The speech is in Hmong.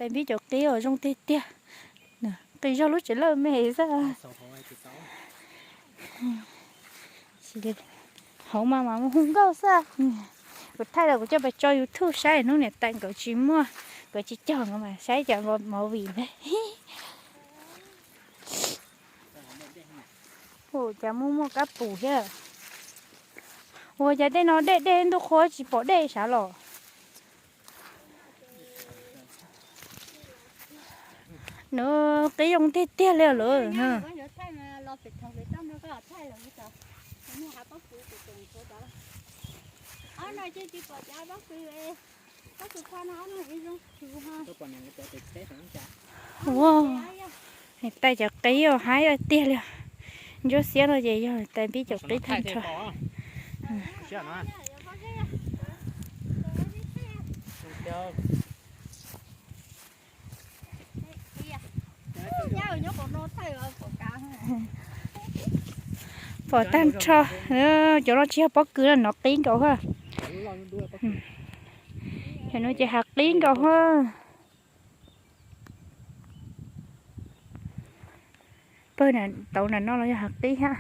Tais npib cov qib uas zoo tiag tiag. Qis zog lub tsev lawj me xwb. Hauv mas mas hu nkauj xwb. Kuv thaij los kuv coj pais tso YouTube saib, hnub niam tais nkawd tsis muaj, nkawd tsis cog nkawd mas saib cov movie ntag. Ua cas muaj muaj kab pum thiab. Ua cas tej no dej dej ntuj qhua tsis pom dej sav los. Nws qib zoo tiag tiag li lawm. Ua, niam tais cov qib uas haib tiag tiag li. Ntsuab xiab no ces yog niam tais npib cov qib tag nrho. Pom tag nrho, cov no tsis yog pob kws no, nov qib nkaus hab. Cov no ces hav qib nkaus hab. Pawg tauv nram no los yog hav qib hab.